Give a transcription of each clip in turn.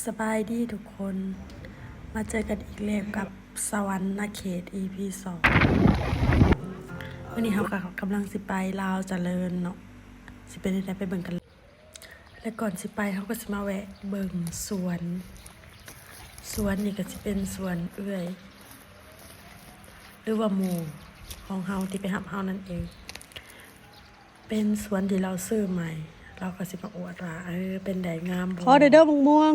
ສະບາຍດີທຸກຄົນ ມາເຈີກັນອີກແລ້ວກັບສະຫວັນນະເຂດ ອີພີສອງ. ມື້ນີ້ເຮົາກໍກຳລັງຊິໄປລາວຈະເລີນເນາະ ຊິເປັນແນວໃດໄປເບິ່ງກັນ. ແລະ ກ່ອນຊິໄປເຮົາກໍຊິມາແວະເບິ່ງສວນ ສວນນີ້ກໍຊິເປັນສວນເອື້ອຍ ຫຼືວ່າໝູ່ຂອງເຮົາທີ່ໄປຮັບເຮົານັ້ນເອງ. ເປັນສວນທີ່ລາວຊື້ໃໝ່ ລາວກໍຊິມາອວດວ່າ ເອີ ເປັນໃດ ງາມບໍ່? ຂໍເດີ ເດີ ບັກມ່ວງ.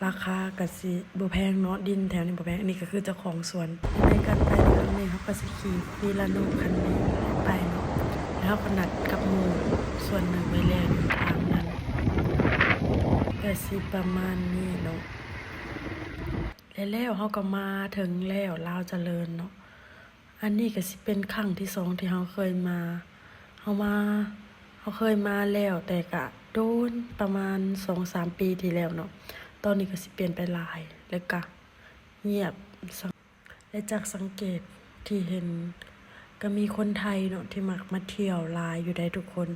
ລາຄາກໍຊິບໍ່ແພງເນາະ ດິນແຖວນີ້ບໍ່ແພງ. ອັນນີ້ກໍຄືເຈົ້າຂອງສວນ. ໃນການໄປຄັ້ງນີ້ ເຮົາກໍຊິຂີ່ຟີລາໂນຄັນນີ້ໄປເນາະ ແລ້ວເຮົາກໍນັດກັບໝູ່ສ່ວນໜຶ່ງໄວ້ແລ້ວຢູ່ທາງນັ້ນ. ກໍຊິປະມານນີ້ເນາະ ແລະ ແລ້ວເຮົາກໍມາເຖິງແລ້ວ ລາວຈະເລີນເນາະ. ອັນນີ້ກໍຊິເປັນຄັ້ງທີສອງທີ່ເຮົາເຄີຍມາ ເຮົາມາ ເຮົາເຄີຍມາແລ້ວ ແຕ່ກະໂດນ ປະມານສອງສາມປີທີ່ແລ້ວເນາະ. ຕອນນີ້ກໍຊິປ່ຽນໄປຫຼາຍ ແລະກະງຽບ ແລະຈາກສັງເກດທີ່ເຫັນ ກະມີຄົນໄທເນາະ ທີ່ມັກມາທ່ຽວຫຼາຍຢູ່ໃດ໋ທຸກຄົນ.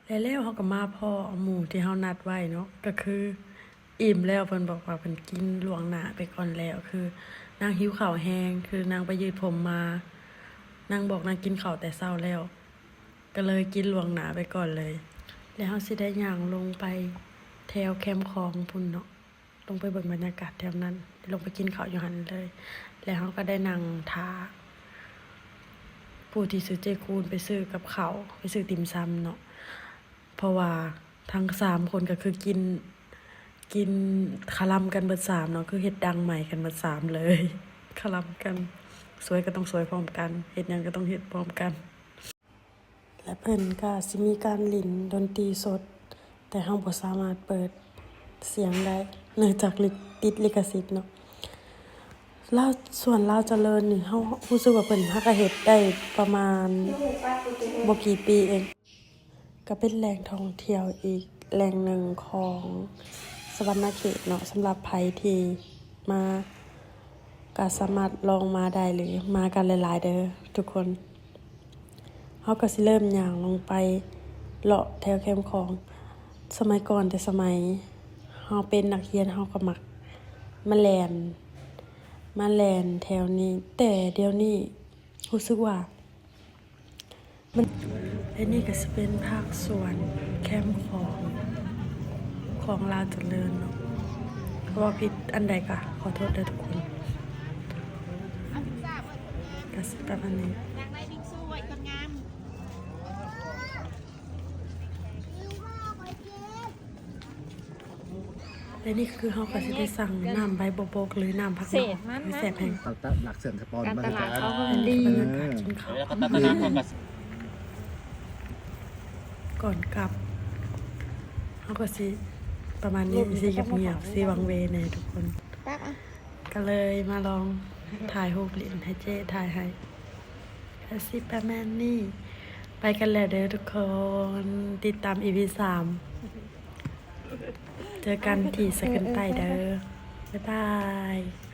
ແລະແລ້ວເຮົາກໍມາພໍ້ໝູ່ທີ່ເຮົານັດໄວ້ເນາະ ກໍຄືອີ່ມແລ້ວ ເພິ່ນບອກວ່າເພິ່ນກິນລ່ວງໜ້າໄປກ່ອນແລ້ວ ຄືນາງຫິວເຂົ້າແຮງ ຄືນາງໄປຍືດຜົມມາ ນາງບອກນາງກິນເຂົ້າແຕ່ເຊົ້າແລ້ວ ກໍເລີຍກິນລ່ວງໜ້າໄປກ່ອນເລີຍ. ແລ້ວເຮົາຊິໄດ້ຍ່າງລົງໄປແຖວແຄມຂອງພຸ້ນເນາະ. ລົງໄປເບິ່ງບັນຍາກາດແຖວນັ້ນ ລົງໄປກິນເຂົ້າຢູ່ຫັ້ນເລີຍ ແລ້ວເຮົາກໍໄດ້ນັ່ງຖ້າຜູ້ທີ່ຊື່ເຈ້ຄູນໄປຊື້ກັບເຂົ້າ ໄປຊື້ຕິ່ມຊຳເນາະ ເພາະວ່າທັງສາມຄົນກໍຄືກິນ ກິນຄະລຳກັນເບິດສາມເນາະ ຄືເຮັດດັງໃໝ່ກັນເບິດສາມເລີຍ ຄະລຳກັນ ສວຍກໍຕ້ອງສວຍພ້ອມກັນ ເຮັດຫຍັງກໍຕ້ອງເຮັດພ້ອມກັນ. ແລະເພິ່ນກະຊິມີການຫຼິ້ນດົນຕີສົດ ແຕ່ເຮົາບໍ່ສາມາດເປີດສຽງໄດ້ ເນື່ອງຈາກລິ ຕິດລິຂະສິດເນາະ. ລາວ ສວນລາວຈະເລີນນີ້ ເຮົາຮູ້ສຶກວ່າເພິ່ນຫາກະເຮັດໄດ້ປະມານບໍ່ກີ່ປີເອງ ກະເປັນແຫຼ່ງທ່ອງທ່ຽວອີກແຫຼ່ງໜຶ່ງຂອງສະຫວັນນະເຂດເນາະ ສຳລັບໃຜທີ່ມາ ກະສາມາດລອງມາໄດ້ ຫຼື ມາກັນຫຼາຍໆເດີທຸກຄົນ. ເຮົາກະຊິເລີ່ມຍ່າງລົງໄປເລາະແຖວແຄມຂອງ. ສະໄໝກ່ອນແຕ່ສະໄໝເຮົາເປັນນັກຮຽນ ເຮົາກະມັກມາແລ່ນ ມາແລ່ນແຖວນີ້ ແຕ່ດຽວນີ້ຮູ້ສຶກວ່າ ມັນ ແລະນີ້ກະຊິເປັນພາກສ່ວນແຄມຂອງ ຂອງລາວຈະເລີນເນາະ ເວົ້າຜິດອັນໃດກະຂໍໂທດເດີທຸກຄົນ ກະຊິປະມານນີ້. ແລະນີ້ຄືເຮົາກໍຊິໄດ້ສັ່ງນ້ຳໃບບົວບົກ ຫຼື ນ້ຳຜັກເນາະ ແຊບແຮງ. ຕະ ຕະ ຫຼັກເຊື່ອງສະປອນ ການຕະຫຼາດເຂົາກໍດີ. ເອີ ກິນເຂົ້າ ກ່ອນກັບ ເຮົາກໍຊິປະມານນີ້ ຊິງຽບໆ ຊິວັງເວແດ່ທຸກຄົນ. ກໍເລີຍມາລອງຖ່າຍຮູບຫຼິ້ນ ໃຫ້ເຈ້ຖ່າຍໃຫ້. ກະຊິປະມານນີ້ ໄປກັນແລ້ວເດີທຸກຄົນ ຕິດຕາມອີພີສາມ ເຈີກັນທີ່ສະເກີນໃຕ້ເດີ ບາຍບາຍ.